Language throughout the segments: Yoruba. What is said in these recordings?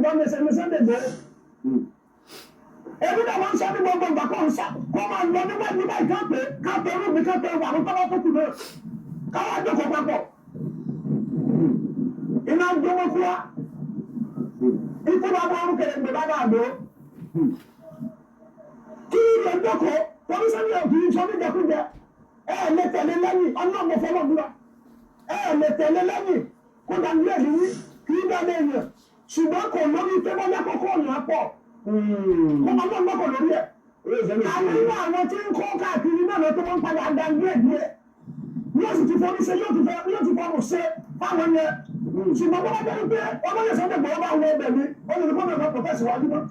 Yorùbá nation ní Sunday Igboho. Èmi náà máa ń sọ ní gbogbo ìgbà, kó ń sọ kó máa lọ níwájú báyìí, ká pé ká pé irú mi, ká pé àwọn tọ́lá tó kù náà, káwá jókòó papọ̀. Iná ń gbówó kú wa, ikú bá bọ́ orúkọ ẹgbẹ́ bá bá àgbò kí ilé jókòó torí sẹ́ni ò kì í sọ níjẹkújẹ. Ẹ ẹ̀ lè tẹ̀lé lẹ́yìn ọlọ́mọ fọlọ́gbúra, ẹ ẹ̀ lè tẹ̀lé lẹ́yìn kó dàbí ẹ̀rí kì í dá lẹ́yìn, ṣùgbọ́n kò lórí pé bọ́lá kókó ọ̀nà pọ̀ kó ọlọ́mọ kò lórí ẹ̀. Àwọn inú àwọn tí ń kó káàkiri náà lọ tó máa ń padà dá díẹ̀ díẹ̀, yóò sì ti forí ṣe, yóò ti fọrùn ṣe fáwọn yẹn. Ṣùgbọ́n bọ́lá jẹ́ pé olóyè Sunday Igboho bá wọ ọbẹ̀ mi, ó lè ní kó mẹ́fà kò tẹ̀síwájú mọ́.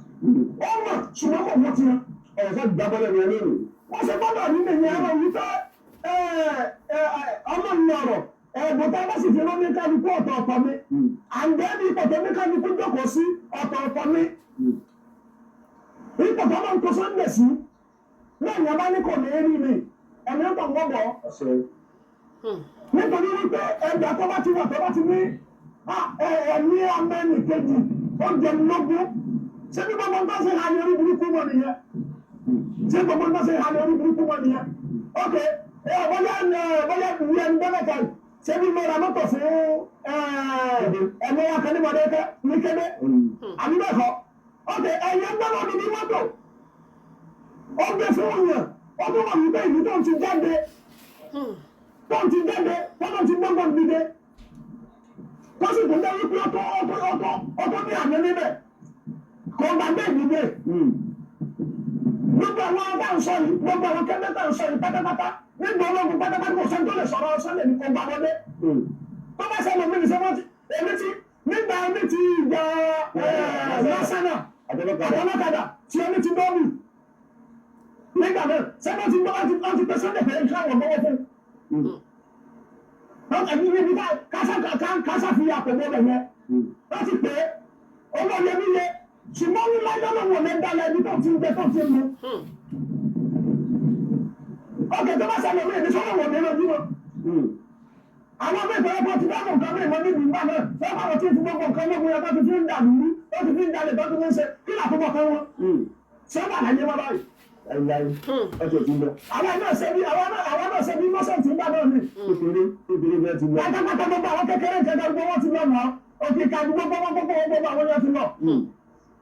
Ó mọ̀, ṣùgbọ́n kò mọ̀ tiẹ̀. Ọ̀rọ̀ sá gbàgbọ́lẹ̀ ní ẹlẹ́rìí. Wọ́n ṣe gbọ́dọ̀ ní nìyẹn ẹ̀rọ wípé ọmọ mi ọ̀rọ̀ ẹ̀bùn tá a bá sì fi rán ní kálukú ọ̀tọ̀ọ̀tọ̀ mi, àǹdẹ́ ní ipò tó ní kálukú jókòó sí ọ̀tọ̀ọ̀tọ̀ mi, ipò tó máa ń kó Sunday sí náà ní abá ní kò ní rí mi, ẹ̀mí ń tàn wọ́n bọ̀, nítorí wípé ẹ̀dá tó bá ti wà, tó bá ti ní ẹ̀mí amẹ́nì kejì, ó jẹun lógún. Ṣé bí gbogbo nǹkan ṣe halẹ̀ orí burúkú mọ́ nìyẹn? Ṣé gbogbo nǹkan ṣe halẹ̀ orí burúkú mọ́ nìyẹn? Ok, bóyá ìwé ẹni bẹ́ẹ̀ mẹ́ta yìí, ṣé bí mo ra mọ́tò fún ẹ̀mí wa kan ní Mọ̀dẹ́kẹ́ ní Kébé, àbí bẹ́ẹ̀ kọ́? Ok, ẹ̀yẹ gbọ́dọ̀ ní ní mọ́tò ó gbé fún yàn, ó tún wà wípé ìlú tó ń ti jáde, tó ń ti jáde, tó ń ti gbọ́ngàn dìde, tó sì tún dé wípé ọtọ́ ní àmì níbẹ̀, kò gbàgbé ìdílé. Gbogbo àwọn tá à ń sọ yìí, gbogbo àwọn kẹ́mẹ́ tá à ń sọ yìí pátápátá nígbà ológun pátápátá, kò sẹ́ni tó lè sọ̀rọ̀ Sunday ní kò gbà wọlé. Tó bá ṣẹlẹ̀ mí ní sẹ́wọ́n ti èmi ti nígbà mi ti ìjà lásánà àtọlọ́kadà tí omi ti dọ́ọ̀bù nígbà náà, sẹ́wọ́n ti gbọ́ wọ́n ti pẹ́ Sunday pé kí àwọn gbọ́wọ́ fún un ẹni níbi kásá fi àpò bọ́ bẹ̀ yẹn, wọ́n ti pè é owó yẹmíye, ṣùgbọ́n ní láyé lọ́wọ́ lè dalẹ̀ ẹni tó ti ń jẹ tó ti ń mu. Ọkẹ́ tó bá ṣẹlẹ̀ mí ní sọ́wọ́ wọ̀ ní lójúmọ́. Àwọn ọmọ ìpínlẹ̀ kan ti dáhùn nǹkan mìíràn níbi ìgbà náà, wọ́n bá wọn ti fi gbogbo nǹkan lógun yẹn tó ti fi ń dà lúrú, tó ti fi ń dalẹ̀, tó ti fi ń ṣe kí làkúbọ̀ kan wọn. Ṣé wà láyé wọn báyìí? Láíláí, ọjọ́ ti lọ. Àwọn náà ṣe bí innocent ńgbà náà ni. Kékeré kékeré bẹ́ẹ̀ ti lọ. Pátápátá, gbogbo àwọn kékeré kẹta, gbogbo wọn ti lọ mọ́ òkè ìkàdí, gbogbo wọn, gbogbo àwọn yẹn ti lọ.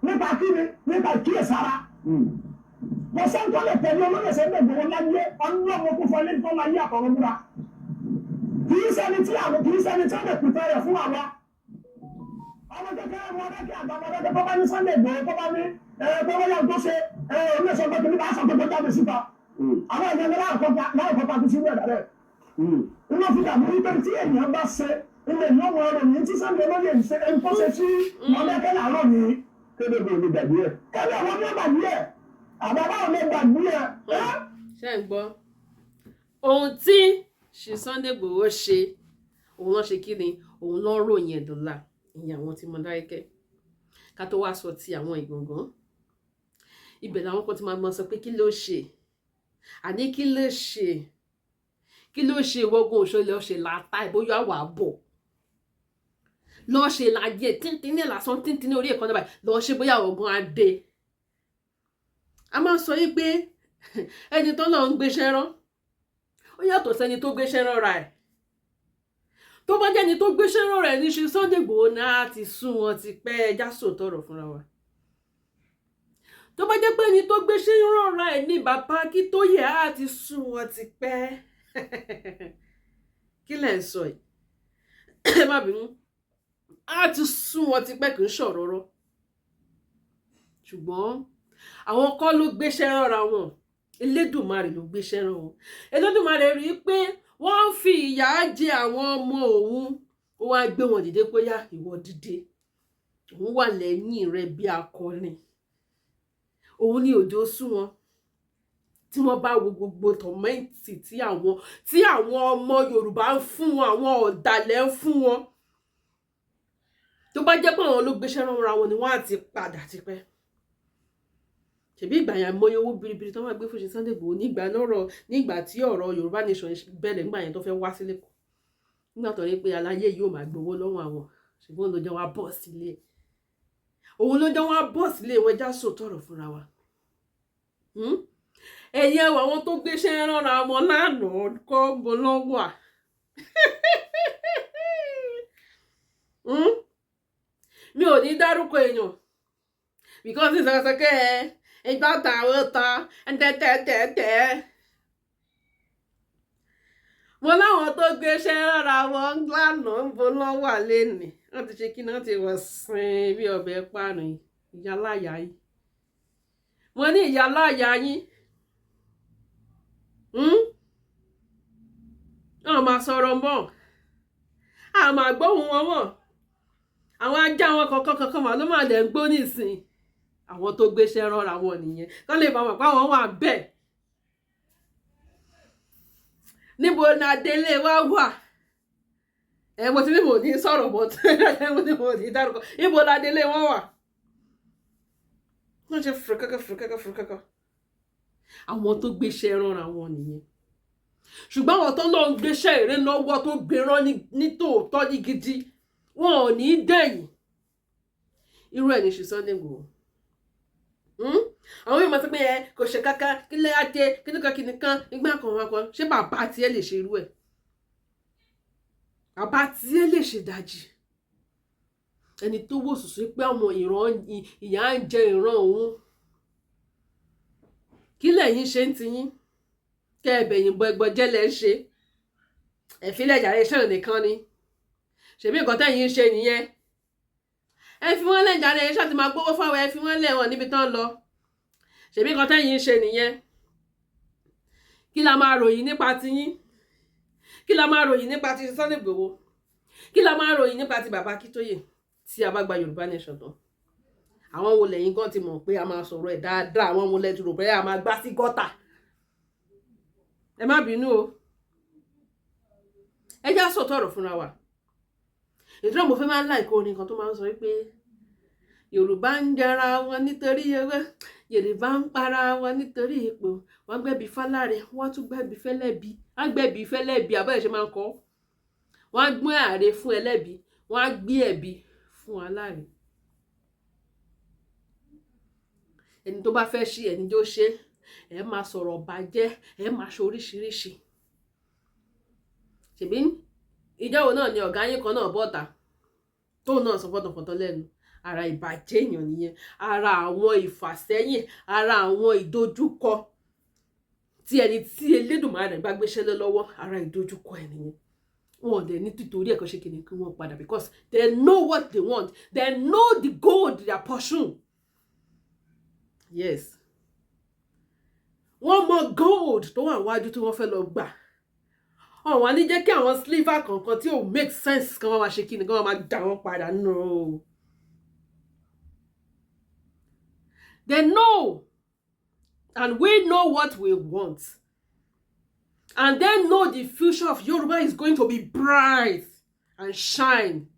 Nípa kíni? Nípa ìkíyèsára. Kò sẹ́ńtọ́ lè tẹ̀lé olóyè Sunday Igboho láyé ọlọ́mọ kó fọ ilé tó láyé àtọ̀rọ̀ múra. Kì í ṣẹni tí wọ́n lè pìtẹ́ rẹ̀ fún àwa. Ọmọ kékeré wọn dẹ́kẹ́ àgbàmọ́ dẹ́kẹ́ tó bá ní Sunday Igboho, tó bá ní ẹ tó bá yà tó ṣe ẹ oníṣẹ́ pé kìíní bá sọ pé kó jáde síta. Àwọn èèyàn ní láàkọ́ pa sínú ẹ̀dá rẹ̀. Iná fi dàbí wípé tí èèyàn bá ṣe ilé ìnáwó ọ̀rọ̀ yìí tí Sunday olóyè ń ṣe ń tó ṣe sí Mọ̀lẹ́kẹ́ làárọ̀ yìí. Kébé kò lè gbàgbé ẹ̀. Kẹ́lẹ́ wọn ní gbàgbé ẹ̀, àbábá ò lè gbàgbé ẹ̀. Ṣé ń gbọ́ ohun tí ṣe Sunday Igboho ṣe? Òun ló ṣe kí ni, òun ló ròyìn ẹ̀dọ́là ìyẹn àwọn tí Mọdákẹ́kẹ́. Ká tó wá sọ ti àwọn Ìgàngán, ibẹ̀ làwọn kan ti máa gbọ́n sọ pé kí ló ṣe, àní kí ló ṣe, kí ló ṣe? Ìwọ́gun òṣèlú ṣe láta ìbóyá wà bọ̀ lọ́ọ́ ṣe láyé tíntínní lásán, tíntínní orí ẹ̀kọ́ náà báyìí lọ́ọ́ ṣe, bóyá ọ̀gán adé. A máa ń sọ yí pé ẹni tó lọ́ọ́ ń gbéṣẹ́ rán, ó yàtọ̀ sẹ́ni tó gbéṣẹ́ rán ra ẹ̀. Tó bá jẹ́ni tó gbéṣẹ́ rán rẹ̀ ní ṣe Sunday Igboho náà ti sún wọn ti pẹ́, ẹja sòtọ̀rọ̀ fúnra wa. Tó bá jẹ́ pé ẹni tó gbéṣẹ́ rán ra ẹ̀ ní bàbá Akíntóyè, á ti sún wọn ti pẹ́. Kí lẹ̀ ń sọ yìí? Ẹ má bínú, á ti sún wọn ti pẹ́, kì í ṣọ̀rọ̀ rọ́. Ṣùgbọ́n àwọn kọ́ ló gbéṣẹ́ ránra wọn, Elédùmarè ló gbéṣẹ́ rán wọn. Elédùmarè rí i pé wọ́n ń fi ìyà jẹ àwọn ọmọ òun, ó wá gbé wọn dìde pé yá, ìwọ dìde, òun wà lẹ́yìn rẹ bí akọni. Òun ní òjò sú wọn. Tí wọ́n bá wo gbogbo torment tí àwọn ọmọ Yorùbá ń fún wọn, àwọn ọ̀dàlẹ̀ ń fún wọn, tó bá jẹ́ pé àwọn ló gbéṣẹ́ ránra wọn ni, wọ́n á ti padà tipẹ́. Ṣèbí ìgbà yẹn, mọye owó biribiri tó máa gbé fún ṣe Sunday Igboho nígbà lọ́rọ̀, nígbà tí ọ̀rọ̀ Yorùbá Nation bẹ̀rẹ̀, nígbà yẹn tó fẹ́ wá sílé kù, nígbà tó rí pé aláyé yóò máa gbowó lọ́wọ́ àwọn, ṣùgbọ́n ló jẹ́ wá bọ̀ sílé. Òun ló jẹ́ wọ́n á bọ̀ sílé ìwé já sòtọ̀rọ̀ fúnra wa. Ẹ̀yin ẹwà, àwọn tó gbéṣẹ́ ránra wọn lánàá kọ́ bó lọ́wọ́ à. Mi ò ní dárúkọ èèyàn because ìsọsọkẹ ẹ ìgbà tàwọn ta tẹ́tẹ́tẹ́tẹ́. Mo láwọn tó gbéṣẹ́ rárá wọn lánàá ń bo lọ́wọ́ àlẹ́ nì, wọ́n ti ṣe kí náà ti wọ̀ sin bí ọbẹ̀ páànù. Ìyáláyà yín, mo ní ìyáláyà yín. Wọ́n máa sọ̀rọ̀ mọ́, a máa gbóhùn wọn mọ́. Àwọn ajá wọn kọ̀ọ̀kan kankan mà ló máa dẹ̀ ń gbó nísìn. Àwọn tó gbéṣẹ́ rọra wọn nìyẹn, kán lè bá wọn pa àwọn wà bẹ́ẹ̀. Níbo ni adélé wa wà? Ẹ mo ti ní mo ní sọ̀rọ̀ mọ́, mo ní mo ní dárúkọ. Níbo ni adélé wọn wà? Wọ́n ṣe fúrúkẹ́kẹ́ fúrúkẹ́kẹ́ fúrúkẹ́kẹ́. Àwọn tó gbéṣẹ́ rọra wọn nìyẹn. Ṣùgbọ́n àwọn tó lọ ń gbéṣẹ́ èrè lọ́wọ́, tó gbérán ní tòótọ́, ní gidi, wọn ò ní dẹ̀yìn. Irú ẹ̀ ní ṣe Sunday Igboho. Àwọn yóò máa sọ pé ẹ kò ṣe kankan, kí lè adé kíníkan kíníkan ìgbà kan wọn kan. Ṣé bàbá tiẹ̀ lè ṣe irú ẹ̀? Bàbá tiẹ̀ lè ṣe dájì ẹni tó wò sùsù pé ọmọ ìran ìyà ń jẹ ìran òun? Kí lẹ̀yin ṣe ń tiyín kẹ́ ẹ bẹ̀yìn bọ ẹgbọ́jẹ́ lẹ́ ń ṣe ẹ̀fílẹ̀ jàre ṣàn nìkan ni. Ṣèbí nǹkan tẹ́yìn ń ṣe nìyẹn. Ẹ fi wọ́n lẹ̀ jàre, ṣáà ti máa gbówó fáwọn. Ẹ fi wọ́n lẹ̀ wọ́n níbi tán lọ. Ṣèbí nǹkan tẹ́yìn ń ṣe nìyẹn. Kí la máa ròyìn nípa tiyín? Kí la máa ròyìn nípa ti Sunday Igboho? Kí la máa ròyìn nípa ti bàbá Akíntóyè tí a bá gba Yorùbá Nation tán? Àwọn wo lẹ́yìn gan ti mọ̀ pé a máa sọ̀rọ̀ ẹ̀ dáadáa? Àwọn wo lẹ ti rò pé a máa gbá sí gọ́tà? Ẹ má bínú o, ẹ já sọ̀tọ̀ ọ̀rọ̀ fúnra wa. Ìdúrà mo fẹ́ máa ń láìkó orin kan tó máa ń sọ wípé Yorùbá ń jara wọn nítorí ewé, Yorùbá ń para wọn nítorí ipò, wọ́n gbẹ̀bí fáláre, wọ́n tún gbẹ̀bí fẹ́lẹ́bí, wọ́n gbẹ̀bí fẹ́lẹ́bí. Àbẹ́rẹ́ ṣe máa ń kọ́, wọ́n á gbé àre fún ẹlẹ́bi, wọ́n á gbé ẹ̀bi fún aláre. Ẹni tó bá fẹ́ ṣí ẹni tó ṣe, ẹ máa sọ̀rọ̀ bàjẹ́, ẹ máa ṣe oríṣiríṣi. Ṣèbí ìjọ́wò náà ni ọ̀gá yín kan náà bọ́ta, tóun náà sọ fọ́tọ̀fọ́tọ̀ lẹ́nu. Ara ìbàjẹ́ èèyàn nìyẹn, ara àwọn ìfàsẹ́yìn, ara àwọn ìdojúkọ tí ẹni tí Elédùmarè bá gbéṣẹ́ lé lọ́wọ́, ara ìdojúkọ ẹ̀ nìyẹn. Wọn ò dẹ̀ ní títorí ẹ̀kọ́ ṣe kìnnìún kí wọ́n padà because they know what they want, they know the goal they are pursuing. Yes, wọ́n mọ gold tó wà wájú tí wọ́n fẹ́ lọ gbà. Ọ̀wọ́n wá ní jẹ́ kí àwọn sliver kankan tí ò make sense kan wọ́n máa ṣe kí ni, kí wọ́n máa dà wọ́n padà. No, they know and we know what we want, and they know the future of Yoruba is going to be bright and shine.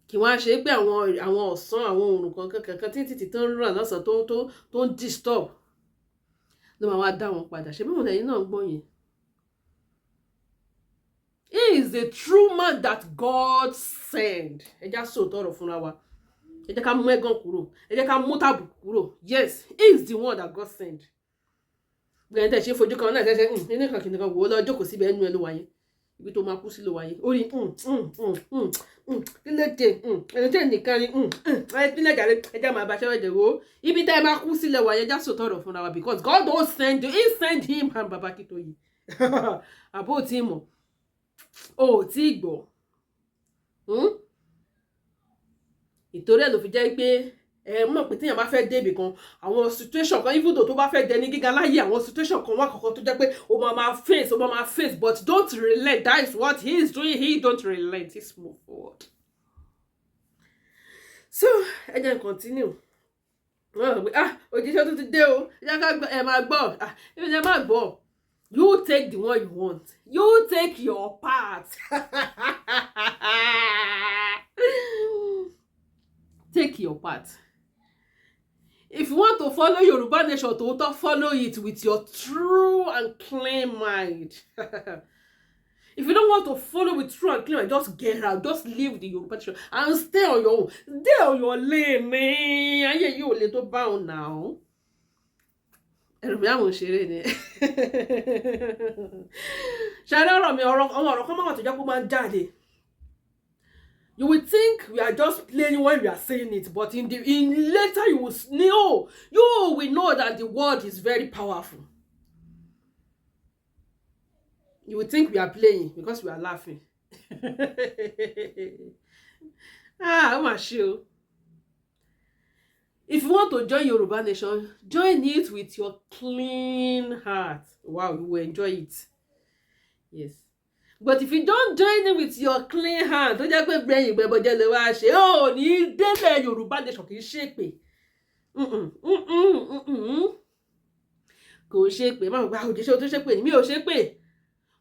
Kí wọ́n á ṣe pé àwọn ọ̀sán, àwọn òrùn kankan kankan tí títí tó ń ràn lọ́sàn tó ń disturb ló máa wá dá wọn padà. Ṣe bí wọn lẹ́yìn náà gbọ́ yẹn? He is the true man that God send. Ẹ já sòótọ́ ọ̀rọ̀ fúnra wa. Ẹ jẹ́ ká mú ẹ̀gàn kúrò, ẹ jẹ́ ká mú tàbùkù kúrò. Yes, he is the one that God send. Gbẹ̀yìn tẹ̀ ṣe fojú kan náà ṣẹ̀ṣẹ̀ ní nǹkan kìnìkan wò ó lọ jókòó síbẹ̀, ẹnu ẹ ló wáyé, ibi tó máa kú sí ló wáyé. Orí kí ló dé? Ẹni tẹ́ nìkan ni ẹ pínlẹ̀ jàre, ẹ jẹ́ máa bá aṣẹ́wó jẹ̀ wò ó. Ibi tẹ́ ẹ máa kú sílẹ̀ wáyé. Já sòótọ́ ọ̀rọ̀ fúnra wa because God don send you. He send him and Baba Akintoye. Àbó tí mọ̀ o ò tí gbọ́. Ìtorí ẹ̀ ló fi jẹ́ pé ẹ mọ̀ pé téèyàn bá fẹ́ débì kan, àwọn situation kan, even though tó bá fẹ́ dẹni gíga láyé, àwọn situation kan wà kankan tó jẹ́ pé o máa face, o máa face, but don't relent. That is what he is doing. He don't relent, he's move forward. So ẹ jẹ́ n continue. Wọ́n rò pé, ah, òjíṣẹ́ tó ti dé o, ẹ jẹ́ ká ẹ máa gbọ́. Ah, ẹ máa gbọ́. You take the one you want, you take your part, take your part. If you want to follow Yoruba Nation tòótọ́, follow it with your true and clean mind. If you don't want to follow with true and clean, just get out. Just leave the Yoruba nation and stay on your own. Stay on your lane, man. Ayé yìí ò le tó bá òun now. Ẹ̀rù bí àwọn òṣèré ni. Ṣàlẹ́ ọ̀rọ̀ mi, ọ̀rọ̀ àwọn ọ̀rọ̀ kan máa wà tó jẹ́ kó máa ń jáde. You will think we are just playing when we are saying it, but in later you will know, you will know that the word is very powerful. You will think we are playing because we are laughing. Ah, ó mà ṣe o. If you want to join Yoruba Nation, join it with your clean heart. Wow, you will enjoy it. Yes. But if you don't join it with your clean heart, tó jẹ́ pé gbẹ̀yìn gbẹ̀bọ̀jẹ̀ lè wá ṣe, ó ní délẹ̀ Yorùbá Nation. Kì í ṣèpè. Kò ṣe pé má gba òjíṣẹ́ tó ṣe pé mi ò ṣe pé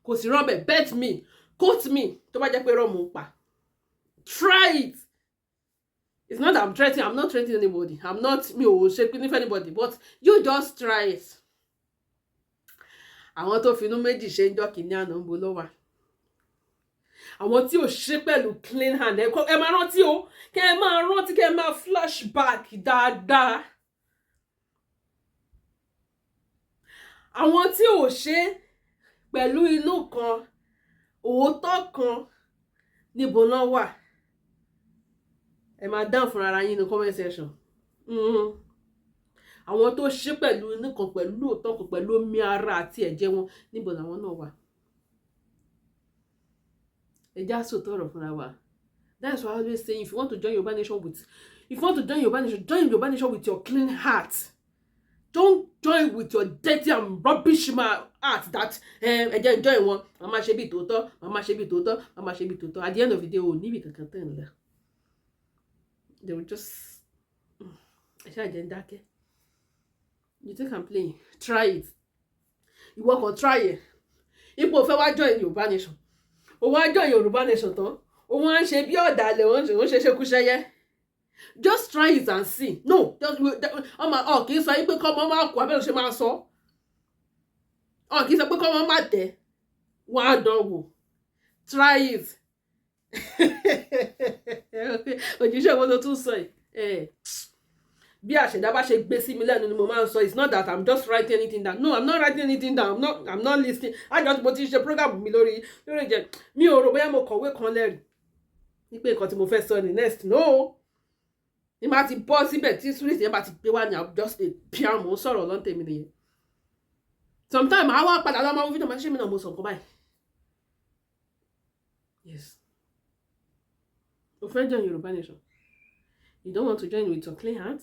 kò sí rọ́bẹ̀. Bet me, quote me, tó bá jẹ́ pé rọ́ mo pa. Try it. It's not that I'm threatening. I'm not threatening anybody. I'm not, mi ò ṣe pé nífẹ̀ẹ́ anybody, but you just try it. Àwọn tó finú méjì ṣe ń jọ́ kìíní àná, ń bo ló wà? Àwọn tí ò ṣe pẹ̀lú clean hand, ẹ máa rántí o, kẹ ẹ máa rántí, kẹ ẹ máa flashback dáadáa. Àwọn tí ò ṣe pẹ̀lú inú kan, òótọ́ kan, níbo náà wà? Ẹ máa dáhùn fúnra ara yín ní comment section. Àwọn tó ṣe pẹ̀lú inú kan, pẹ̀lú òótọ́ kan, pẹ̀lú omi ara àti ẹ̀jẹ̀ wọn, níbo làwọn náà wà? Ẹ já sòótọ́ ọ̀rọ̀ fúnra wa. That's why I always say, if you want to join Yoruba Nation, join Yoruba Nation with your clean heart. Don't join with your dirty and rubbish heart that ẹ jẹ́ join wọn, màá máa ṣe bí tòótọ́, màá máa ṣe bí tòótọ́, màá máa ṣe bí tòótọ́. At the end of the day, ò níbi kankan tẹ̀ ń lọ. They will just, ẹ ṣáà jẹ́ ń dákẹ́. You think I'm playing? Try it. Ìwọ kan try ẹ̀. Ipò fẹ́ wá join Yorùbá Nation, òun á join Yorùbá Nation tán, òun á ń ṣe bí ọ̀dàlẹ̀, òun ṣe ṣekúṣẹyẹ. Just try it and see. No, just ọmọ ọ kì í sọ pé kọ́mọ máa kú abẹ́rẹ́ ṣe máa sọ ọ, kì í sọ pé kọ́mọ máa tẹ̀ wọ́n á dán wò. Try it. Òjíṣẹ́ wo ló tún sọ yìí? Bí àṣẹ̀dá bá ṣe gbé sí mi lẹ́nu ni mo máa ń sọ. It's not that I'm just writing anything down. No, I'm not writing anything down. I'm not listening. I just, mo ti ṣe program mi lórí jẹ, mi ò rò bóyá mo kọ̀wé kan lẹ́rìí wípé nǹkan tí mo fẹ́ sọ ní next. No, ní bá ti bọ́ síbẹ̀ tí spirit yẹn bá ti gbé wá ní, I'm just a pure, mo ń sọ̀rọ̀ lọ́ntẹ̀ mi nìyẹn. Sometimes àwa padà lọ́mọ fídíò, máa ṣe mí náà, mo sọ nǹkan báyìí. Yes, o fẹ́ join Yorùbá Nation, you don't want to join with your clean heart,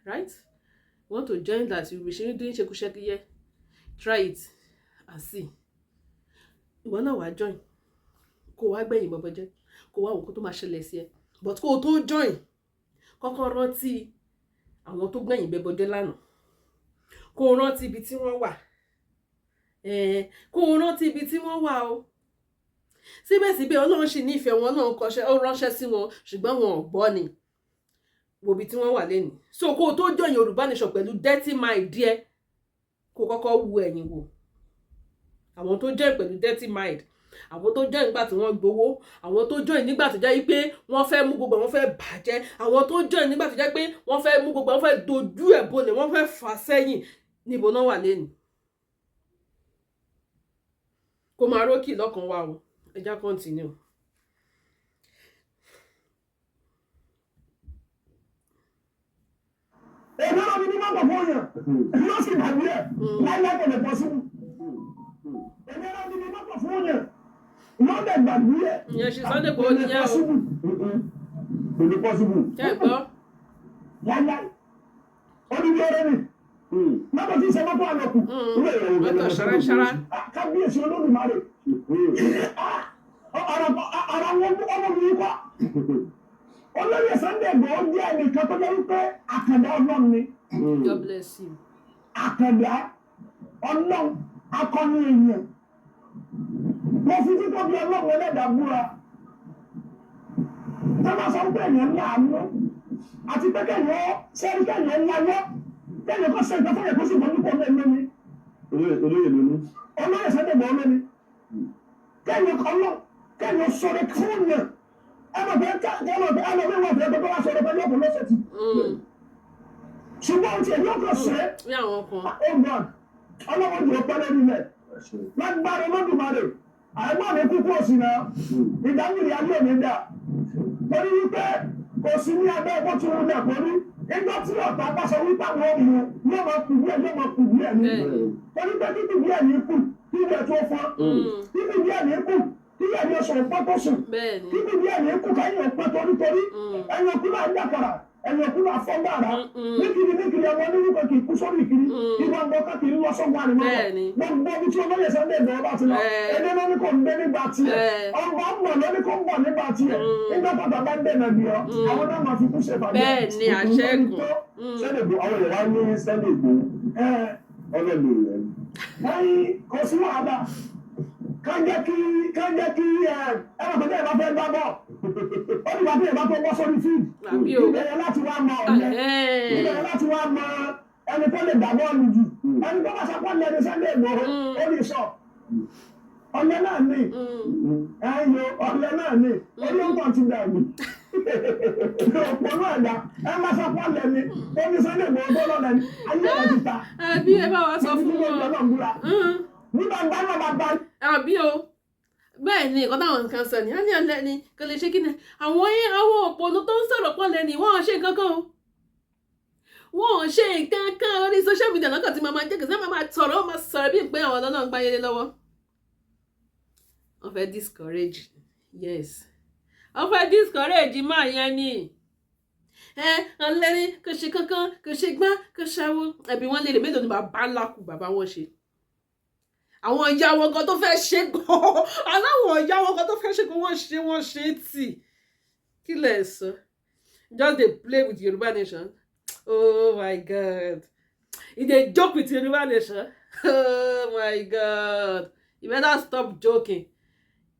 right? You want to join that you be doing ṣekúṣẹkúyẹ. Try it and see. Ìwọ náà wàá join, kó wá gbẹ̀yìn bọ́bọ́ jẹ́, kó wá òkú tó máa ṣẹlẹ̀ sí ẹ. But kó o tó join, kọ́kọ́ rántí àwọn tó gbẹ̀yìn bẹ́bọ jẹ́ lánàá, kó o rántí ibi tí wọ́n wà, kó o rántí ibi tí wọ́n wà o. Síbẹ̀síbẹ̀, Ọlọ́run sì nífẹ̀ẹ́ wọn náà, kọṣẹ́ ó ránṣẹ́ sí wọn, ṣùgbọ́n wọn ò gbọ́ ni. Wo ibi tí wọ́n wà lẹ́nu. So kó o tó join Yorùbá Nation pẹ̀lú dirty mind díẹ̀, kó o kọ́kọ́ wu ẹ̀yìn wò. Àwọn tó join pẹ̀lú dirty mind, àwọn tó join nígbà tí wọ́n gbowó, àwọn tó join nígbà tó jẹ́ pé wọ́n fẹ́ mú gbogbo, àwọn fẹ́ bàjẹ́, àwọn tó join nígbà tó jẹ́ pé wọ́n fẹ́ mú gbogbo, àwọn fẹ́ dojú ẹ̀ bolẹ̀, wọ́n fẹ́ fà sẹ́yìn, níbo náà wà lẹ́nu? Kó máa rókì lọ́kàn wa o. Ẹ já continue. Èmi náà ní má bọ̀ fún yàn yóò sì dàbí ẹ̀ láíláí, kò lè pọ̀ sí. Èmi náà ní má bọ̀ fún yàn yóò dẹ̀ gbàgbé ẹ̀. Ìyẹn ṣe Sunday Igboho nìyẹn o. Kò ní possible. Ṣé ẹ gbọ́? Láíláí, odidi ọ̀rẹ́ mi mọ́tò tí ń ṣe mọ́tò àlọ́kù. Mọ́tò ṣaraṣara. Kábíyèsí Olódùmarè, ara wọn ọmọ mi kọ́. Olóyè Sunday Igboho jẹ́ ẹnìkan tó jẹ́ wípé àkàndá Ọlọ́run ni. God bless you. Àkàndá Ọlọ́run, akọni èèyàn. Mo fi títóbi Ọlọ́run ẹlẹ́dàá búra. Tó bá sọ pé èèyàn ní àánú àti pé kéèyàn sẹ́rí, kéèyàn láyọ́, kéèyàn kó ṣe ìtọ́fún yẹn, kó sì bọ́ nípò ọmọ ẹ̀mí mi. Olóyè ló ní. Olóyè Sunday Igboho lónìí. Kẹ́yìn ọlọ́ kẹ́yìn sọ̀rọ̀ fún yẹn. Ẹ mọ̀ pé ẹ mọ̀ pé ẹ mọ̀ pé wọ́n fẹ́ tó bá sọ̀rọ̀ pẹ̀lú ọ̀pọ̀ lọ́sẹ̀ tì. Ṣùgbọ́n tí èmi ọkọ̀ ṣe é. Bí àwọn kan. Oh God, ọlọ́wọ́ jù ọpẹ́ lórí rẹ̀. Lágbára Olódùmarè, àìmọ́ mi kúkú òsì náà, ìdáwìrì ayé mi dà. Torí wípé kò sí ní abẹ́ bó ti wulẹ̀ kó rí. Nígbà tí ọ̀tá bá sọ wípé àwọn ọmọ yóò máa kù díẹ̀, yóò máa kù díẹ̀ ní. Torí pé kíkù díẹ̀ ní kù, kí ilẹ̀ tó fọ́n. Kíkù díẹ̀ ní kù, kí ilẹ̀ ní oṣù ọ̀pọ̀ tó sùn. Kíkù díẹ̀ ní kù, kẹ́yìn ọ̀pọ̀ torítorí. Ẹ̀yìn òkú náà dàkàrà, ẹ̀yìn òkú náà fọ́ gbàrà. Níkiri níkiri, ọmọ onírúkọ kì í kú sórí ìkiri. Ìwà gbọ́ kì í lọ sọ́gbà ni mọ́. Gbogbo ibi tí olóyè Sunday Igboho bá ti lọ, ẹni ló ní kò ń dé nígbà tiẹ̀. Ọba ń bọ̀ ló ní kò ń bọ̀ nígbà tiẹ̀. Nígbà tó bá ń dènà bí ọ, àwọn náà máa fi kú ṣe fàjẹ́. Bẹ́ẹ̀ ni, àṣẹ́gun. Sunday Igboho, àwọn èèyàn wá ní Sunday Igboho ọlọ́ọ̀lù rẹ̀. Ẹyin kò sí wàhálà. Kán jẹ́ kí ẹ ẹ mọ̀ pé bẹ́ẹ̀ bá fẹ́ gbá bọ̀, ó ní wàá bí ẹ bá tó bọ́ sórí field. Àbí o. Ibẹ̀ yẹn láti wá mọ ọ̀lẹ. Ibẹ̀ yẹn láti wá mọ ẹni tó lè gbá bọ́ọ̀lù jù. Ẹni tó bá sọ pé ọ̀lẹ Sunday Igboho, ó lè sọ. Ọ̀lẹ náà ní. Ẹ̀yin ọ̀lẹ náà ní. Orí ọ̀tọ̀ ti dàgbù. Òpònú ẹ̀dá ẹ má sọ pé ọ̀lẹ ni. Ó ní Sunday Igboho tó lọ́lẹ̀ ni. Ayé rẹ̀ ti ta. Àbí, ẹ bá wa sọ fún wọn. Nígbà gbá náà bá bá. Àbí o, bẹ́ẹ̀ ni nǹkan táwọn nǹkan sọ ni á ní ọ̀lẹ ni, kò lè ṣe kí ni. Àwọn yín, àwọn òpònú tó ń sọ̀rọ̀ pọ̀ lẹ́ni, wọ́n ò ṣe nǹkan kan o, wọ́n ò ṣe nǹkan kan. Orí social media lọ́kàn tí màá máa jẹ́ kìsẹ́, máa sọ̀rọ̀, máa sọ̀rọ̀ bíi pé àwọn ọlọ́run gbáyé lé lọ́wọ́. Wọ́n fẹ́ discourage, yes, wọ́n fẹ́ discourage máa yẹn ni. Ẹ ọ̀lẹ ni, kò ṣe kankan, kò ṣe gbá, kò ṣàwọ. Ẹbí wọn lè lè mélòó ni bàbá ńlá kù bàbá wọn ṣe? Àwọn ìyá wọn gan tó fẹ́ ṣe gan, aláwọ̀ ìyá wọn gan tó fẹ́ ṣe gan, wọ́n ṣe, wọ́n ṣe tì. Kí lẹ̀ sọ? Just dey play with Yoruba nation. Oh my God, you dey joke with Yoruba nation. Oh my God, you better stop joking.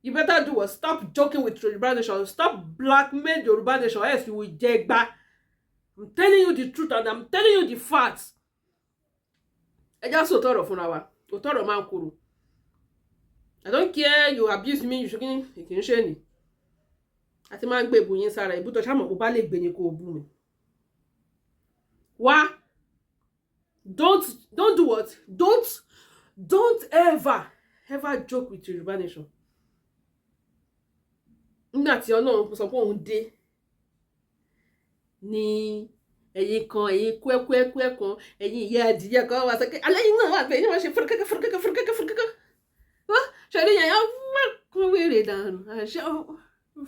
You better do what? Stop joking with Yoruba nation. Stop blackmail Yoruba nation, else you will jẹgba. I'm telling you the truth and I'm telling you the facts. Ẹ já sòótọ́ ọ̀rọ̀ fúnra wa. Òótọ́ ọ̀rọ̀ máa ń korò. I don't care, you abuse me, you ṣe kí kì í ṣe ni àti máa ń gbé ìbò yín sára ìbútọ ṣáàmù kó bá lè gbé ni kó o bú mi wá. Don't do what? Don't ever ever joke with Yorùbá nation. Nígbà tí Ọlọ́run sọ pé òun dé ní ẹ̀yin kan, ẹ̀yin kúẹ́kúẹ́kúẹ́ kan, ẹ̀yin ìyá adìyẹ kan wà sọ pé alẹ́ yìí náà wà pé ẹ̀yin máa ṣe fúrúkẹ́kẹ́ fúrúkẹ́kẹ́ fúrúkẹ́kẹ́ fúrúkẹ́kẹ́ wọ́n ṣẹlẹ̀ yẹn yẹn wọ́n kún wèrè dànù, àṣẹ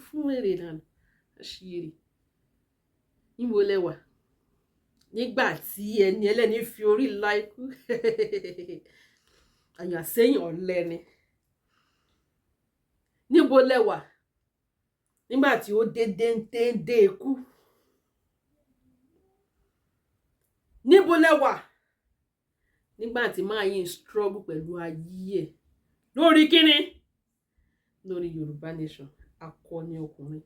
fún wèrè dànù, àṣírí. Níbo lẹ wà nígbà tí ẹni ẹlẹ́ni fi orí la ikú? Àyàn àsẹ́yìn ọ̀lẹ ni. Níbo lẹ wà nígbà tí ó dé déńdé ikú? Níbo lẹ wà nígbà tí máa yín struggle pẹ̀lú ayé ẹ̀ lórí kíni? Lórí Yorùbá nation. Akọni ọkùnrin,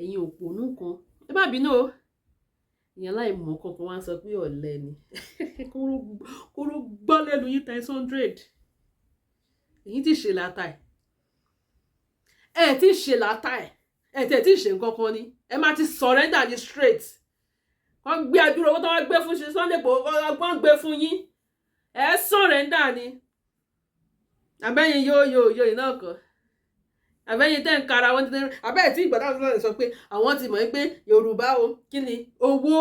ẹ̀yin òpònú kan, ẹ má bínú o, ìyẹn láì mọ̀ kankan wá ń sọ pé ọ̀lẹ ni. Kóró gbọ́ lẹ́nu yín times 100. Èyí tí ṣe làtà ẹ̀, ẹ tí ṣe làtà ẹ̀, ẹ tẹ̀ tí ṣe nǹkan kan ni. Ẹ máa ti surrender ní straight. Wọ́n gbé adúrò owó tó wọ́n gbé fún Sunday Igboho, wọ́n gbé fún yín, ẹ surrender ni. Àbẹ́yìn yóò yóò yóò iná kan, àbẹ́yìn tẹ́ ń kara wọn ti àbẹ́yìn tí ìgbà táwọn sọ pé àwọn ti mọ̀ pé Yorùbá o, kí ni owó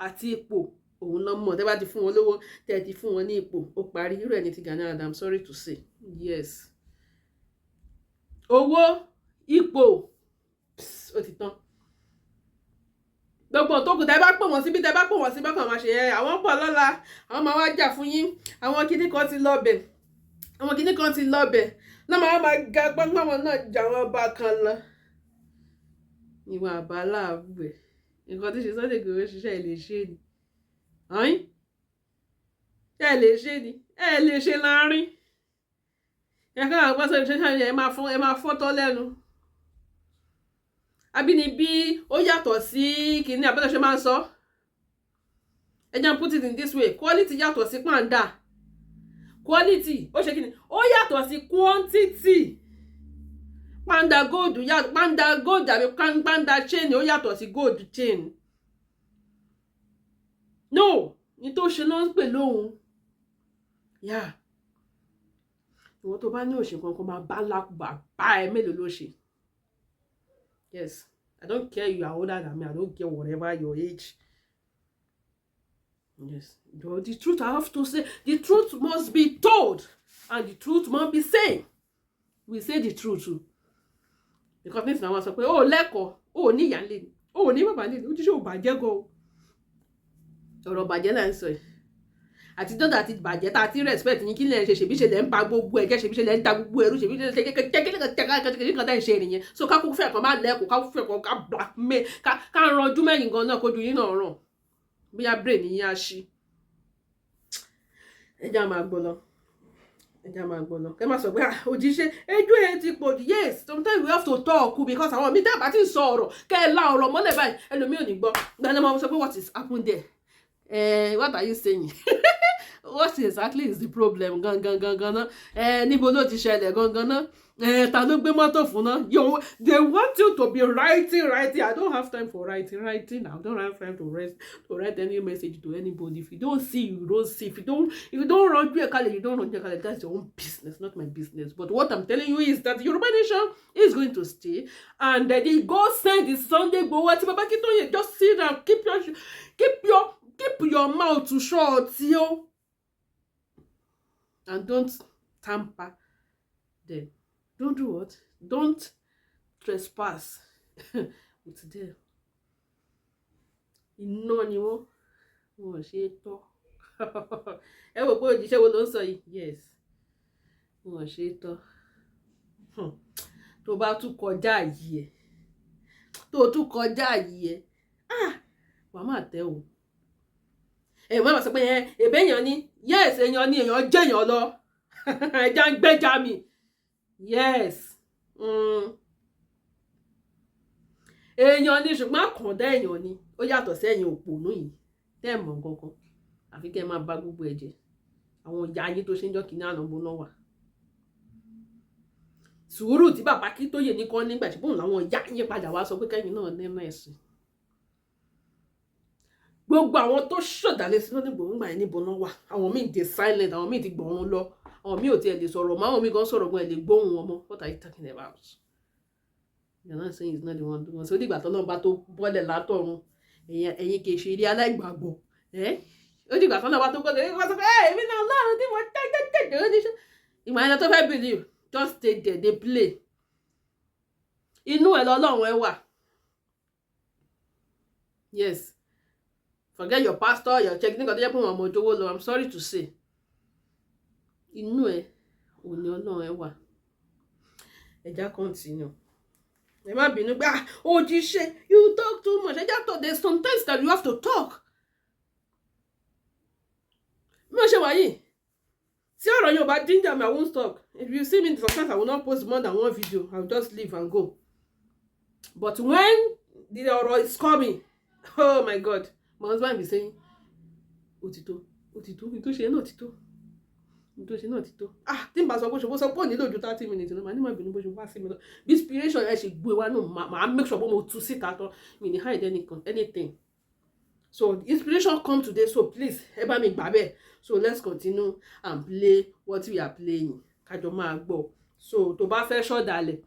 àti ipò òun lọ mọ̀. Tẹ́ bá ti fún wọn lówó, tẹ́ ti fún wọn ní ipò, ó parí. Irú ẹ̀ ní ti Gani Adams, sorry to say, yes, owó, ipò, ó ti tán. Gbogbo tó kù, tẹ́ bá pè wọ́n síbí, tẹ́ bá pè wọ́n síbí, bákan máa ṣe ẹ. Àwọn pọ̀ lọ́la, àwọn máa wá jà fún yín. Àwọn kinní kan ti lọ bẹ̀, àwọn kinní kan ti lọ bẹ̀ náà, máa máa ga gbọ́ngbọ́n wọn náà jà wọ́n bá kan lọ. Ìwà àbálà àbúgbẹ̀ nǹkan tí ṣe Sunday Igboho ṣiṣẹ́ ẹ̀ lè ṣe ni ọ̀hún, ẹ lè ṣe ni, ẹ lè ṣe láàrin ẹ ká àwọn gbọ́sọ̀ ṣe ṣe. Ẹ máa fọ́, ẹ máa fọ́tọ́ lẹ́nu. Àbínibí ó yàtọ̀ sí kìíní abẹ́lẹ̀ ṣe máa ń sọ. Ẹ jẹ́ put it in this way: quality yàtọ̀ sí pàǹdà. Quality ó ṣe kíni, ó yàtọ̀ sí quantity. Pàǹdà gold yà, pàǹdà gold àbí pàǹdà chain, ó yàtọ̀ sí gold chain. No, ní tó ṣe ló ń pè lóhun yá. Ìwọ tó bá ní òṣè kankan máa bá lákùbà bá ẹ, mélòó ló ṣe? Yes, I don't care you are older than me. I don't care whatever your age. Yes, the truth I have to say, the truth must be told and the truth must be said. We say the truth too, because nísìnyí àwọn sọ pé ó lẹ́kọ̀ọ́, ó ní ìyá ńlẹ̀ ni, ó ní bàbá ńlẹ̀ ni, ojúṣe ò bàjẹ́ gan o. Ọ̀rọ̀ bàjẹ́ là ń sọ yìí, àti dọ́dà àti bàjẹ́ tá a ti respect yín. Kí lẹ̀ ń ṣe? Ṣèbí ṣe lẹ̀ ń ba gbogbo ẹ̀jẹ̀, ṣèbí ṣe lẹ̀ ń da gbogbo ẹrú, ṣèbí ṣe kékeré kan tẹ́ ń ṣe nìyẹn. So ká kúkú fẹ́ kan má lẹ́kọ̀ọ́, ká fẹ́ kan ká blackmail, ká ranjú mẹ́yìn gan náà, kójú yín náà ràn, bóyá brain yín á ṣí. Ẹ já máa gbọ́ lọ, ẹ já máa gbọ́ lọ. Kẹ́ má sọ pé òjíṣẹ́ ẹjọ́ ẹ ti pọ̀ jù. Yes, sometimes we have to talk, because àwọn míì dábàá ti sọ ọ̀rọ̀, kẹ́ ẹ la ọ̀rọ̀ mọ́lẹ̀ báyìí, ẹlòmíì ò ní gbọ́. Gbọ́dọ̀ máa sọ pé, "What is happen there? What are you saying? What exactly is the problem gangan gangan náà? Níbo ló ti ṣẹlẹ̀ gangan náà? Ta ló gbé mọ́tò fún náà?" Yo, they want you to be writing, writing. I don't have time for writing, writing. I don't have time to rest to write any message to anybody. If you don't see, you don't see. If you don't ranjú ẹ̀ kalẹ̀, you don't ranjú ẹ̀ kalẹ̀. That's your own business, not my business. But what I'm telling you is that Yoruba nation is going to stay, and that the God send the Sunday Igboho àti Baba Akintoye. Just sit down, keep your mouth shut yo, and don't tamper them. Don't do what? Don't trespass with them. Iná ni wọ́n, wọn ò ṣe é tọ́. Ẹ wò pé òjíṣẹ́ wo ló ń sọ yìí. Yes, wọn ò ṣe é tọ́. Tó bá tún kọjá yìí ẹ, tó tún kọjá yìí ẹ, ah, wàá má tẹ́ o. Ẹ má sọ pé ẹ èbè èèyàn ni. Yes, èèyàn ni, èèyàn jẹ́ èèyàn lọ. Ẹja ń gbẹ́ja mi. Yes. Èèyàn ni, ṣùgbọ́n àkàndá èèyàn ni. Ó yàtọ̀ sí ẹ̀yin òpònú yìí tẹ́ ẹ̀ mọ̀ nǹkan kan, àfi kẹ́ ẹ máa bá gbogbo ẹ̀ jẹ́. Àwọn ìyá yín tó ṣe ń jọ́ kínní àná bó náà wà. Sùúrù tí bàbá Akíntóyè ní kọ́ nígbà tí bóun làwọn ìyá yín padà wá sọ pé kẹ́yìn náà nínú ẹ̀sìn. Gbogbo àwọn tó ṣọ̀dàlẹ̀ sí lọ́dún gbòǹgbà yẹn, níbo náà wà? Àwọn míì dé silent, àwọn míì ti gbọ̀run lọ, àwọn míì ò tiẹ̀ lè sọ̀rọ̀ mọ́, àwọn míì gan sọ̀rọ̀ gan ẹ̀ lè gbóhùn wọn mọ́. What are you talking about? You are not saying he's not the one doing. So dìgbà tọ́lọ́run bá tó bọ́lẹ̀ látọ̀run, ẹ̀yin kì í ṣe eré aláìgbàgbọ́ ẹ̀. Ó dìgbà tọ́lọ́run bá tó bọ́lẹ̀, wọ́n sọ pé ẹ̀ èmi náà lọ́run tí mo tẹ́tẹ́tẹ́ oníṣẹ́ ìgbà yẹn tó fẹ́ believe. Just stay there, dey play. Inú ẹ̀ lọ́lọ́run ẹ wà. Yes, forget your pastor, your check nígbà tó jẹ́ pé wọn mọ̀ ojówó lọ. I'm sorry to say, inú ẹ̀ òní ọlọ́run ẹ wà. Ẹja continue. Ẹ má bínú pé, "Ah, òjíṣẹ́, you talk too much." Ẹja tó, there's sometimes that you have to talk. Bí wọ́n ṣe wà yìí, tí ọ̀rọ̀ yẹn ò bá ginger me, I won't talk. If you see me sometimes, I will not post more than one video. I will just leave and go. But when the ọ̀rọ̀ is coming, oh my God, my husband be saying, "Òtítọ́, òtítọ́, ní tó ṣe náà ti tó, ní tó ṣe náà ti tó." Ah, tí n bá sọ pé ṣe bó sọ pé ò nílò ju 30 minutes lọ, màá ní má bínú bó ṣe wá sí mi lọ. Bí inspiration ẹ ṣe gbé wa náà, màá make sure pé mo tú síta tán. Mi ní hide anything. So inspiration come today, so please, ẹ bá mi gbà bẹ́ẹ̀. So let's continue and play what we are playing, kájọ máa gbọ́. So tó bá fẹ́ ṣọ̀dàlẹ̀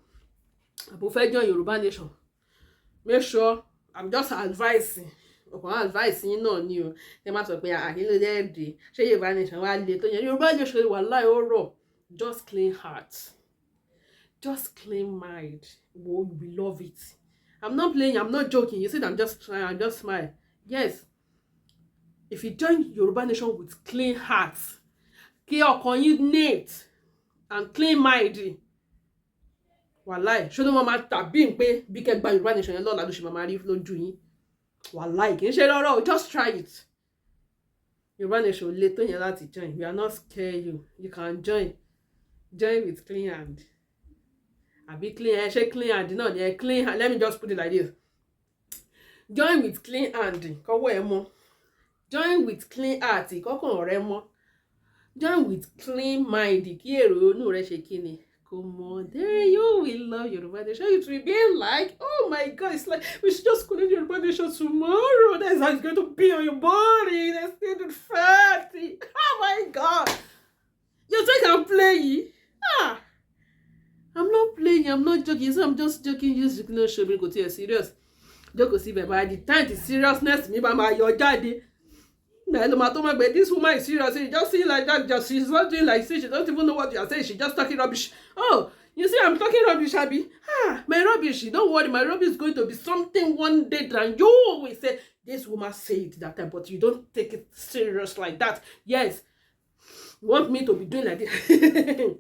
àbò fẹ́ join Yorùbá Nation, make sure, I'm just advising, ọkàn advice yín náà ni o. Ẹ má sọ pé àkínlódé ẹ̀dẹ̀, ṣé Yorùbá Nation wá le tó yẹn? Yorùbá Nation wà láì ó rọ̀. Just clean heart, just clean mind. Wo, we love it. I'm not playing, I'm not joking. You see, I'm just trying, I'm just smile. Yes, if you join Yorùbá Nation with clean heart, kí ọkàn yín neat and clean mind, wàláì, ṣé ló máa tàbí pé bí kẹ́ gba Yorùbá Nation yẹn lọ́la ló ṣe máa rí lójú yín. Wàláì, kì í ṣe lọ́rọ̀ o. Just try it. Yorùbá Nation lè tó yẹn láti join. We are not scare you. You can join. Join with clean hand àbí clean ẹ ṣe clean hand náà ni ẹ clean hand. Let me just put it like this: join with clean hand, kọ́wọ́ ẹ mọ́. Join with clean heart, kọ́kàn rẹ mọ́. Join with clean mind, kí èrò inú rẹ ṣe kí ni Kò mọ̀. Then you will love Yoruba Nation. It will be like, oh my God, it's like we should just call it Yoruba Nation tomorrow. That's how it's going to be on your body. That's going to fatty. Oh my God. You think I'm playing? Ah. I'm not playing. I'm not joking. So I'm just joking. You just know, show me go to serious. Jókòó síbẹ̀. By the time the seriousness mi bá máa yọ jáde, ẹ ló máa tó máa gbé, "This woman is serious. She just see like that. Just she's not doing like this. She don't even know what you are saying. She just talking rubbish." Oh, you see, I'm talking rubbish, abi? Ah, my rubbish, don't worry, my rubbish is going to be something one day than you will say, "This woman said that time," but you don't take it serious like that. Yes, you want me to be doing like this?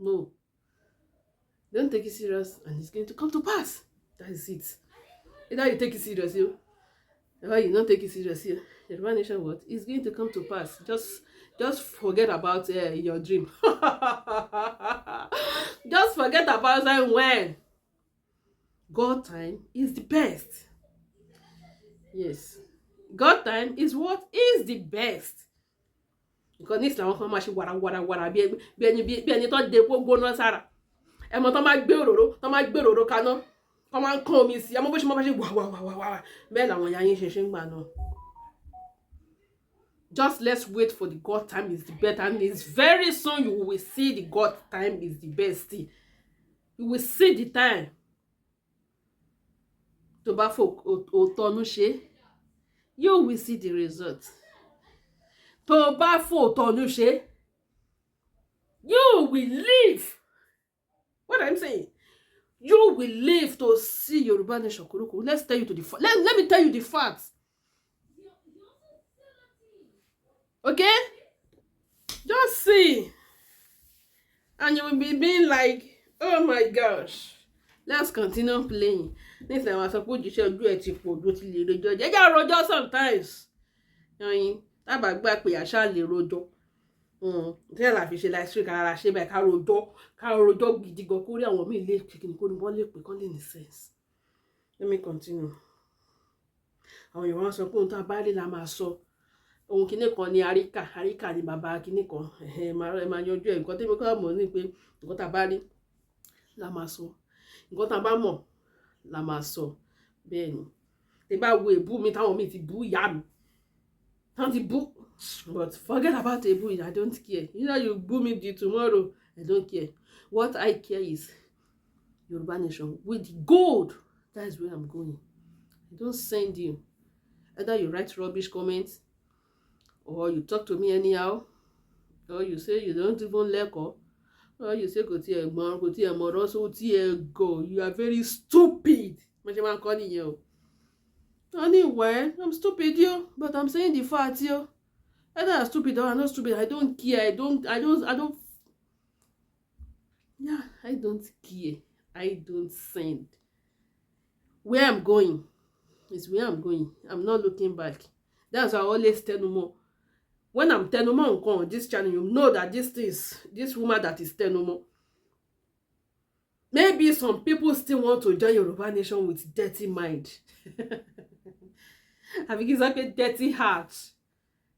No, don't take it serious, and it's going to come to pass. That is it. Either you take it serious, you, or you don't take it serious, you. Yoruba Nation, what is going to come to pass. Just forget about your dream. Just forget about that. When God time is the best. Yes, God time is what is the best. Nǹkan ní ìsìlámù kan máa ṣe wàràwàràwàrà bí ẹni tó de epo gbóná sára. Ẹmọ tó máa gbé òróró, tó máa gbé òróró kaná, tó máa ń kán omi sí, ẹmọ bó ṣe máa ṣe wà wà wà wà wà. Bẹ́ẹ̀ làwọn ìyá yín ṣe ń gbà náà. Just let's wait for the God time is the best, and it's very soon you will see the God time is the best. You will see the time. Tó bá fò òótọ́ ṣe, you will see the result. Tó bá fò òótọ́ ṣe, you will live. What I'm saying, you will live to see Yoruba Nation korokoro. Let's tell you to the let me tell you the facts, okay? Just see and you will be being like, "Oh my gosh." Let's continue playing. Nísìnyí, àwọn sọ pé òjíṣẹ́ ojú ẹ̀ ti pọ̀ ojú ti lè rojọ́ jẹ́jẹ́ rojọ́ sometimes. Ẹyin tábà gbà pé àṣà lè rojọ́ tí ẹ̀ là fi ṣe live stream kára ṣe báyìí, ká rojọ́, ká rojọ́ gidi gan, kórí àwọn míì lè kíni, kó ní wọ́n lè pè kán lè ní sense. Let me continue. Àwọn èèyàn wọn sọ pé ohun tá a bá rí la máa sọ. Ohun kinní kan ní àríkà, àríkà ní bàbá kinní kan. Ẹ máa yanjú ẹ. Nǹkan tẹ́mi kọ́ mọ̀ ní pé nǹkan tá a bá rí la máa sọ, nǹkan tá a bá mọ̀ la máa sọ. Bẹ́ẹ̀ ni. Tẹ́ bá wo èbú mi táwọn míì ti bú ìyá mi, táwọn ti bú, but forget about èbú. I don't care. You know, you bú me till tomorrow, I don't care. What I care is Yoruba Nation with gold. That is where I'm going. I don't send you. Either you write rubbish comments or you talk to me anyhow or you say you don't even lẹ́kọ̀ọ́ or you say kò tiẹ̀ gbọ́n, kò tiẹ̀ mọ̀rọ̀ sọ, tiẹ̀ gọ̀. You are very stupid. Mo ṣe máa ń kọ́ nìyẹn o. Anyway, I'm stupid yo, but I'm saying the fact yo. Either I'm stupid or I'm not stupid, I don't care. I don't, yeah, I don't care. I don't send. Where I'm going is where I'm going. I'm not looking back. That's why I always tẹnumọ́. When I'm tẹnumọ́ nǹkan on this channel, you know that this is this woman that is tẹnumọ́. Maybe some people still want to join Yoruba Nation with dirty mind, àbí kí n sọ pé dirty heart.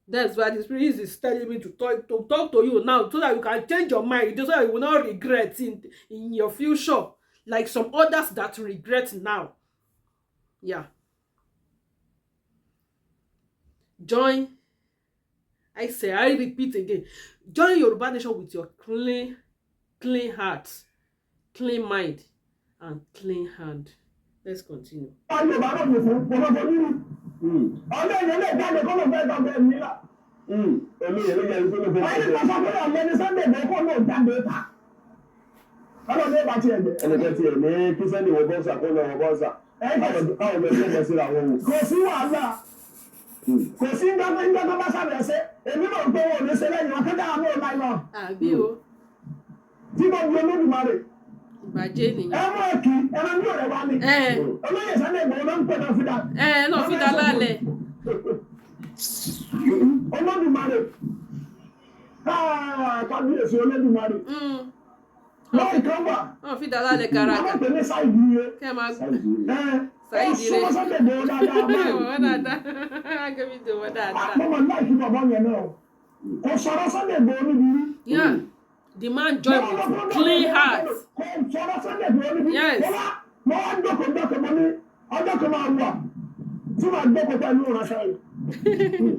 That's why the Spirit is telling me to talk to you now, so that you can change your mind, so that you will not regret in your future like some others that regret now. Yeah, join. I say, I repeat again, join Yoruba Nation with your clean, clean heart, clean mind and clean hand. Let's continue. Ayé bàbá mi fún ọmọ nínú. Ọlọ́ èèyàn lè jáde kó ló fẹ́ gbàgbé mi là. Ẹ̀mí yẹn ló jáde kó ló fẹ́ Ayé kan sọ pé ọ̀lẹ́ ní Sunday Igboho kó ló jáde ta. Ọlọ́dún yóò bá tiẹ̀ jẹ́. Ẹnìkan tiẹ̀ ní kí Sunday wọ boxer, kó lọ wọ boxer. Káwọn ọmọ ẹgbẹ́ mọ̀ síra wọn wò. Kò sí wàhálà. Kò sí ńgbà bá sábẹ̀ ṣe. Èmi náà gbé wọn ò ní ṣe lẹ́yìn wọn kí dáhà náà láì lọ. Àbí o? Tí mo di Olódùmarè. Ìbàjẹ́ nìyẹn. Ẹ mú ẹ̀kí ẹran ní ọ̀rẹ́ wa ni. Olóyè Sunday Igboho ló ń pè náà fìdá. Ẹ náà fi dá lálẹ́. Olódùmarè. Kábíyèsí Olódùmarè. Lọ́ọ̀ì kan wà. Wọ́n fi dá lálẹ́ karaka. Àwọn pè ní Sáìdì ire. Kẹ́ ẹ máa Ẹ ó súnmọ́ Sunday Igboho dáadáa báyìí. Wọ́n dáadáa, agbẹ́bí tó wọ́n dáadáa. Mo mọ̀ láìkí bàbá yẹn náà o. Kò sọ̀rọ̀ Sunday Igboho níbi rí. Yeah. The man join with clean heart. Kò sọ̀rọ̀ Sunday Igboho níbí. Yes. Mo wá jókòó jókòó, mo ní ọjọ́ kan máa wà tí màá jókòó pẹ̀lú ìránṣẹ́ yìí.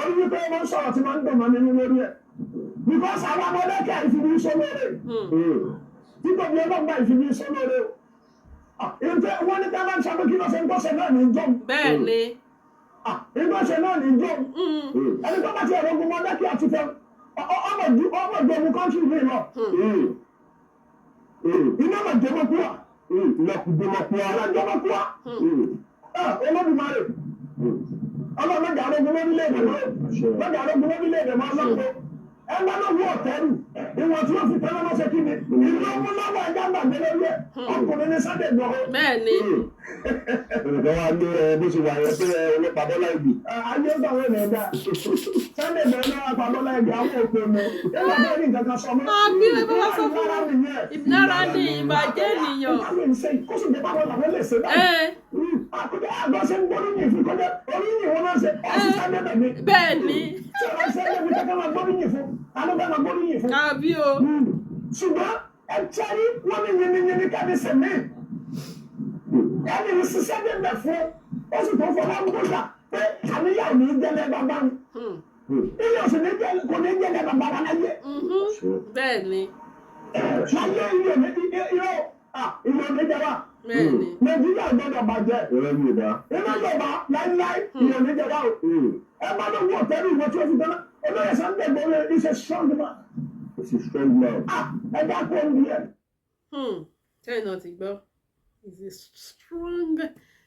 Orí wípé wọ́n sọ̀rọ̀ tí máa ń dùn mọ́ nínú lórí ẹ̀. Because àwọn ọmọdé ìfìdí sọ lórí. Títóbi ọlọ́gbà ìfìdí sọ lórí o. Ìfẹ́ wọ́n ní ká máa ń sọ pé kí ló ṣe ń gbọ́sẹ̀ náà ní jọ́. Bẹ́ẹ̀ ni. Ìgbọ́sẹ̀ náà ní jọ́. Ẹni tó bá ti ẹ̀rọ ogun mọ́lẹ́kẹ́ àti fẹ́ ọmọ ju ọmọ ju ogun country mi lọ. Iná mà jẹ́ mọ́ kúwa. Lọ́kùnrin. Iná jẹ́ mọ́ kúwa. Olódùmarè. Ọlọ́run mẹ́jà arógun lórílẹ̀-èdè mọ́. Mẹ́jà arógun lórílẹ̀-èdè mọ́ ọlọ́run. Ẹ bá ló wú ọ̀tẹ́rù. Ìwọ̀n tí wọ́n fi tẹ́lẹ̀ lọ́sẹ̀ kí ni? Ìlú ọmú lọ́wọ́ ẹja gbàgbé lórí ẹ̀. Ọkùnrin ní Sunday Igboho. Bẹ́ẹ̀ ni. Ẹnìkan wá ní ẹ bó ṣe wà yẹn pé ẹ ọlọ́pàá Bọ́lá Ìgè. Ayé ń gbàwé rẹ̀ dá. Sunday Igboho náà pa Bọ́lá Ìgè àwọn òpè mọ́. Ẹ bá bẹ́ẹ̀ ní nǹkan kan sọ mọ́. Àbí ẹ bá wá sọ fún Ìlara nìyẹn. Ìlara ni ìbàjẹ́ ènìyàn. Ìtàwé ń ṣe kó sì jẹ́ báwọn làwọn lè ṣe báyìí. Àkójọ àgbọ̀ ṣe ń gbóríyìn fún kọjá oríyìn wọn náà ṣe ọ̀sùn Sunday bẹ̀ ni. Bẹ́ẹ̀ ni. Ṣé ọ̀rọ̀ ṣe é fi kẹ́kẹ́ máa gbóríyìn fún? Ta ló fẹ́ máa gbóríyìn fún? Àbí o. Ṣùgbọ́n ẹ tẹ́rí wọ́n ní yìnyínyìnyín kẹ́ni sẹ̀mí. Ẹni ní ṣiṣẹ́ débẹ̀ fún ó sì tó fọwọ́ gbọ́dà pé àníyàn ò ní jẹ́lẹ̀ bàbá mi. Ilé òsì ní jẹ́ kò ní jẹ́lẹ̀ bàbá wa láyé. Bẹ́ẹ̀ ni. Láyé ilé òní ilé ilé òní jẹ́ wa. Bẹ́ẹ̀ ni. Nàìjíríà gbọ́dọ̀ bàjẹ́. Ìrẹ́ mi ò dá. Iná Yorùbá láíláí ilé òní jẹ́ wa o. Ẹ bá ló wú ọ̀tẹ́rù ìwọ tí ó fi dáná. Olóyè Sunday Igboho is a strong man. It's a strong man. Ẹ dá kó ń bí ẹ. Ṣẹ́yìn náà ti gbọ́. He's a strong,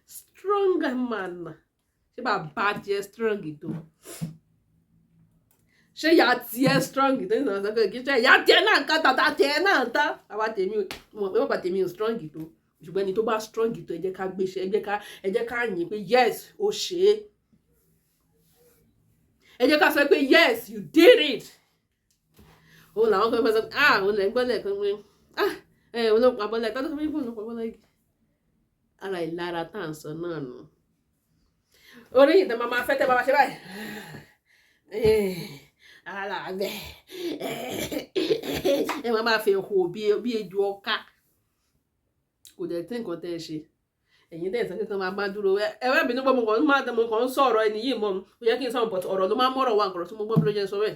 strong man. Ṣé bàbá tiẹ̀ strong tó? Ṣé ìyá tiẹ̀ strong tó? Ní ìsọ̀rọ̀ pé kì í ṣe ìyá tiẹ̀ náà ń ká tàtà tiẹ̀ náà ń tá. Bàbá tèmi ò mọ̀ pé bàbá tèmi ò strong tó. Ṣùgbọ́n ẹni tó bá strong tó, ẹ jẹ́ ká gbéṣẹ́, ẹ jẹ́ ká yìn pé yes, ó ṣe é. Ẹ jẹ́ ká sọ pé yes, you did it. Òun làwọn kan fẹ́ sọ, ah, òun lẹ̀ ń gbọ́ lẹ́ẹ̀kan pé ah, ẹ òun ló pa Bọ́lá, ìtọ́jú fún mi kó ló pa Bọ́lá Ìgè. Ara ìlara tá à ń sọ náà nù. Orí ìtàn máa máa fẹ́ tẹ́ máa ṣe báyìí. Ara bẹ̀ ẹ máa máa fi hò bí ejò ọ̀ka. Kò dẹ̀ tí nǹkan tẹ́ ẹ ṣe. Ẹ̀yin dẹ̀ sọ pé kí wọ́n máa bá dúró. Ẹ má bínú pé mo kàn ń sọ̀rọ̀ ẹni yìí mọ́. Ó yẹ kí n sọ̀rọ̀, but ọ̀rọ̀ ló máa ń mọ̀rọ̀ wá nǹkan tí mo gbọ́ bí ló jẹ́ sọ bẹ́ẹ̀.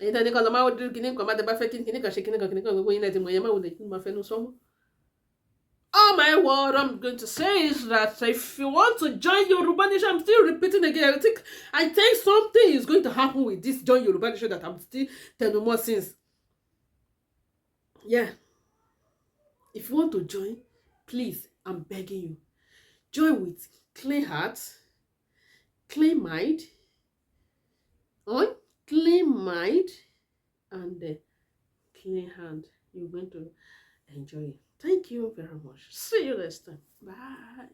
Ẹ̀yin tẹ́ ní kọ́ lọ máa dúró kíní kan bá tẹ bá fẹ́ kíní kan ṣe kíní kan kíní kan, gbogbo yín lẹ́tí mọ̀ ẹ̀yẹ máa wulẹ̀ kí n máa fẹnu sọ́mọ́. All my word I'm going to say is that if you want to join Yoruba Nation, I'm still repeating again. I think something is going to happen with this join Yoruba Nation that I'm still telling more since. Yeah. If you want to join, please, I'm begging you, join with clean heart, clean mind, on clean mind, and clean hand. You're going to enjoy it. Thank you very much. See you next time. Bye.